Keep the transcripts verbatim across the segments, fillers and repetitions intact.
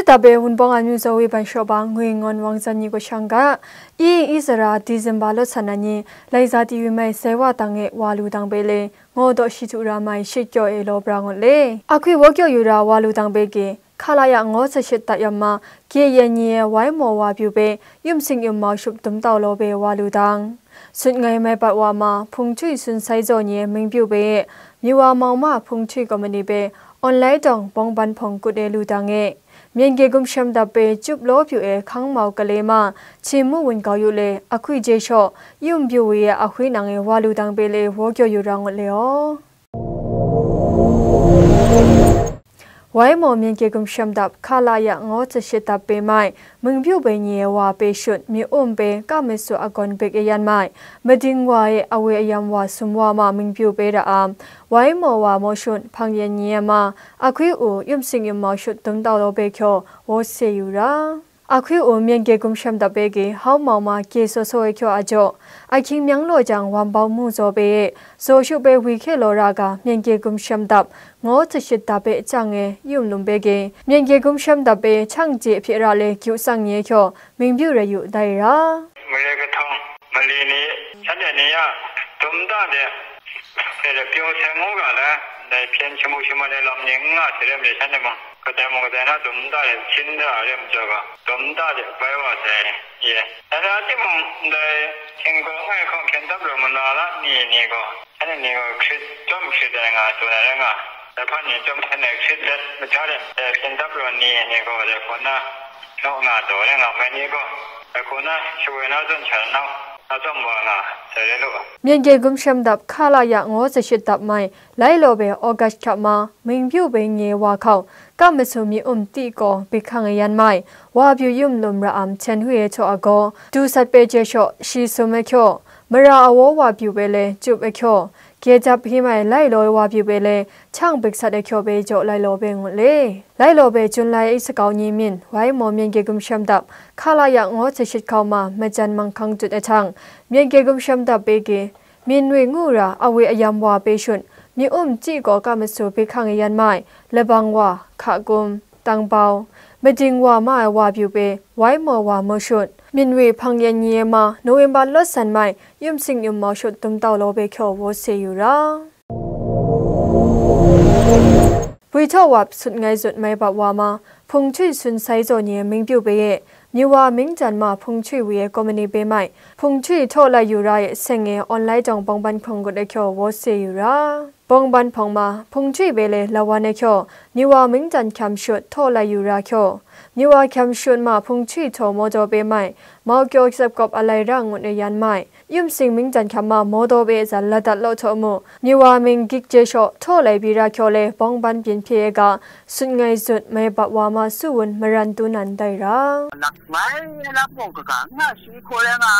Dap e Wunpawng Amyu Zaw e ban shaw ba ngwi ngawn wang zan ni kaw shang ga, i Israel December lawt san na ni, Laiza T V mai sai wa tang e wa lu dang be le, ngaw daw shi htu ra mai shit kyaw e law bra ngut le. Ahkwi wa kyaw yu ra wa lu dang be ge, Hkalaya ngaw sashit dat yam ma, kye yen ni e wai maw wa pyu be, yum sing yum mau shup dum tau law be wa lu dang. Sut ngai mai pat wa ma, hpung htwi sun sai zaw ni e ming pyu be e, Miwa mau ma hpung htwi komani be, online tawng bawng ban hpawng kut e lu dang e. Myen gye gumshem dap be, cup law pyu e hkang mau kale ma, hti mu wun kau yu le, ahkwi je shaw, yum pyu wi e ahwi nang e wa lu dang be le, wa kyaw yu ra ngut le aw. Wai maw myen gye gumshem dap, hkalaya ngaw tsa shit dap be mai, ming byu be ni e wa pe shut, mi um be, ka masu agawn bek e yan mai, mading wa e awe ayam wa sum wa ma ming byu be ra am, wai maw wa maw shut, hpang yen ni e ma, ahkwi u, yum sing yum mau shut dum tau law be kyaw, wo se yu ra. Ahkwi u myen gye gumshem dap be ge, hau mau ma gye saw saw e kyaw a jaw, ahkying myang law jang wam bau mu zaw be e, zaw shu be wi hkye law ra ga, myen gye gumshem dap, ngaw tsa shit dap e chyang e, yum lum be ge, myen gye gumshem dap be, chyang je hpye ra le, gyu tsang ni e kyaw, ming byu rai yu dai ra. Mare kahtawng, mali ni, shanhte ni ya, dum da de, de de pyaw sai ngu ga la, dai hpyen shamu shaman ai lam ni n nga sai rem le, shanhte mung, kadai mung kadai na dum da de, sin da rem jaw ga, dum da de, bai wa sai, ye. Dai na timung, dai hkying gaw ngai hkawng hpyen dap rawng mana la ni ni gaw, shanhte ni gaw hkrit chyawm hkrit ai nga, tsun ai rai nga, dai hpan ni chyawm shanhte hkrit let, mahkra de, dai hpyen dap rawng ni ni gaw, dai hkaw na, naw nga taw, rai nga, mai ni gaw, dai hkaw na, shawoi na zawn sha nau, na tsawm wa nga, sai rai lu. Myen gye gumshem dap, hkalaya ngaw tsa shit dap mai, lai law be August hkap ma, ming byu be nye wa hkau, ka masu mi um ti gaw, bihkang e yan mai, wa byu yum lum ra am hten hui e htaw a gaw, du sat be je shaw, shi sum e hkyaw, mara awaw wa byu be le, cup e hkyaw, gye jap hi mai, lai law e wa byu be le, chyang bik sat e hkyaw be jaw lai law be ngut le. Lai law be Jun lai sakau ni min, wai maw myen gye gumshem dap, hkalaya ngaw tsa shit hkau ma, majan manghkang dut e htang, myen gye gumshem dap be ge, Minwi ngu ra awi ayam wa pe shut, mi um chyi gaw ka masu bihkang e yan mai, labang wa, hka kum, tangbau, mading wa ma ai wa byu pe, wai maw wa mu shut, minwi hpang yan ni e ma, November lawt san mai, yum sing yum mau shut dum tau law be hkyaw wo se yu ra. Bwi htaw wap sut ngai zut mai bap wa ma, hpung htwi sun sai zaw ni e ming pyu be e, Miwa ming jan ma hpung htwi wi e kawmani be mai, hpung htwi htaw lai yu ra e seng e online jawng bawng ban hpawng gut e hkyaw wo se yu ra. Bawng ban hpawng ma, hpung htwi be le lawan e hkyaw, Miwa ming jan hkyam shut htaw lai yu ra hkyaw, Miwa hkyam shut ma hpung htwi htaw mawdaw be mai, mau kyaw tsap kawp a lai ra ngut e yan mai, Yum sing ming jan hkyam ma mawdaw be zan la dat law htaw mu, Miwa ming gik je shaw htaw lai bi ra hkyaw le bawng ban byin hpye ai ga, sut ngai zut mai bap wa ma su wun maran tu nan dai ra. Lak mai lam gaw kaga nga shi hkaw rai nga,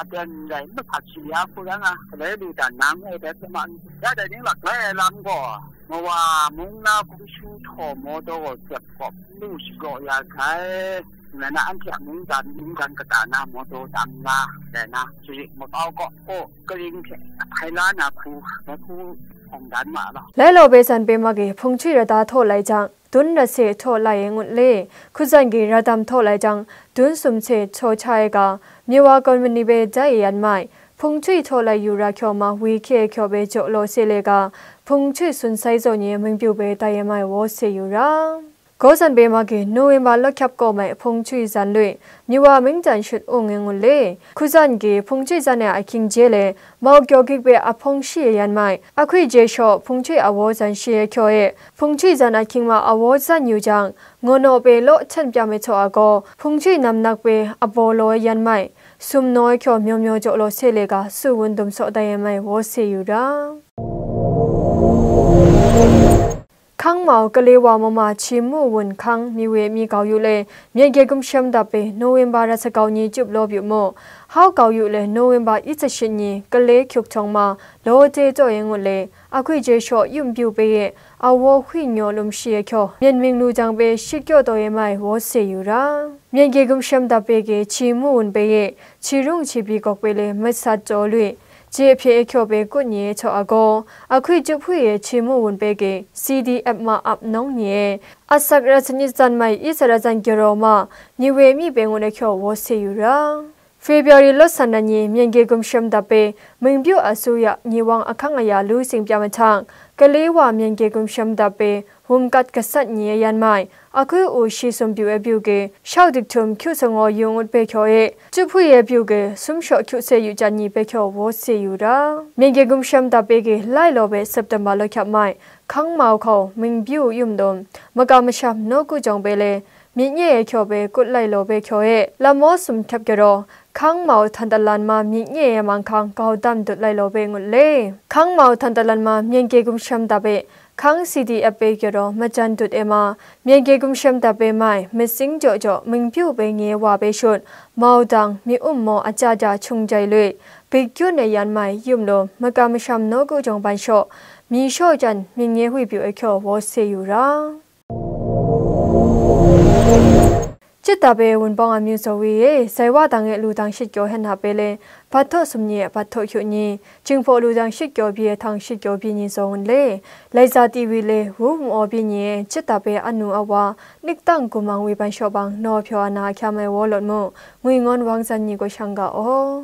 aten rai mahkat shi ya hkaw rai nga, galai lu dan na ngai dai hte ma, ya dai ning lak mai lam gaw, Mawa mung na hkum shu htaw mawdaw gaw kyep kawp, lu shagraw ya sai. Ngai na anhte a mungdan, mungdan kata na mawdaw tam la, dai na, sharik makau kaw, kaw, karing hte ahkai la na hku, dai hku hkawng dan ma law. Lai law be san be ma ge, hpung htwi rata htaw lai jang, dun rat se htaw lai e ngut le, hku zan ge radam htaw lai jang, dun sum se htaw hta e ga, Miwa kawmani be dai e yan mai, hpung htwi htaw lai yu ra hkyaw ma, wi hkye hkyaw be jaw law se le ga, hpung htwi sun sai zaw ni e ming pyu be dai e mai wo se yu ra. Gaw san be ma ge, November lawt hkyap kaw mai hpung htwi zan lui, Miwa ming jan shut ung e ngut le, hku zan ge hpung htwi zan e ahkying je le, mau kyaw gik be a hpawng shi e yan mai, ahkwi je shaw hpung htwi awaw zan shi e hkyaw e, hpung htwi zan ahkying ma awaw zan yu jang, ngaw naw be law hten pyam e htaw a gaw, hpung htwi nam nak be abaw law e yan mai, sum naw e hkyaw myaw myaw jaw law se le ga, su wun dum saw dai e mai wo se yu ra. Hkang mau, kale wa mama, hti mu wun hkang, mi we mi kau yu le, myen gye gumshem dap e, November rat sa kau ni chyup law byu mu, hau kau yu le, November i tsa shit ni, kale hkyuk htawng ma, law de taw e ngut le, ahkwi je shaw yum byu be e, awaw hwi nyaw lum shi e hkyaw, myen ming lu jang be, shit kyaw taw e mai, wo se yu ra. Myen gye gumshem dap be ge, hti mu wun be e, hti rung hti pyi gawk be le, masat jaw lui, je hpye ahkyaw pe kut ni e htaw a gaw, ahkui jup hui e hti mu wun pe ge, C D F ma ap nawng ni e, asak ra sanit zan mai i sara zan gyaraw ma, ni we mi pe ngut ahkyaw waw se yu ra. February lawt san na ni Myen gye gumshem dap pe, Mingbyu a su ya ni wang ahkang aya lu sing pya mahtang, Kale wa Myen gye gumshem dap pe, wum kat gasat ni e yan mai, ahkui u shi sum pyu e pyu ge, shau dik htum hkyu sangaw yu ngut pe hkyaw e, jup hui e pyu ge, sum shaw hkyu se yu jan ni pe hkyaw waw se yu ra. Myen gye gumshem dap pe ge, lai law pe September lahkyap mai, hkang mau hkau, Mingbyu yum dum, makam masham nawku jawng pe le, myit nye e hkyaw pe kut lai law pe hkyaw e, lam maw sum hkyap gyaraw, hkang mau htan talan ma myit nye e manghkang gau dam dut lai law pe ngut le. Hkang mau htan talan ma Myen gye gumshem dap e, hkang C D F pe gyaraw majan dut e ma, Myen gye gumshem dap e mai, masing jaw jaw, Mingbyu pe nye wa pe shut, mau dang, mi um maw aja ja hkyung jai lui, bik kyun e yan mai, yum lum, makam masham nawku jawng ban shaw, mi shaw jan, myit nye hui pyu e hkyaw waw se yu ra. Chyit dap e wunpawng amyu zaw wi e, sai wa dang e lu dang shit kyaw hen hap e le, bat htaw sum ni e bat htaw hkyu ni, jinghpaw lu dang shit kyaw byi e htang shit kyaw byi ni zaw ngut le, laiza ti wi le, wu maw byi ni e, chyit dap e anu awa, nik tang kumang wi ban shaw bang, naw hpyaw ana ahkya mai waw lawt mu, ngwi ngawn wang zan ni gaw shang ga aw.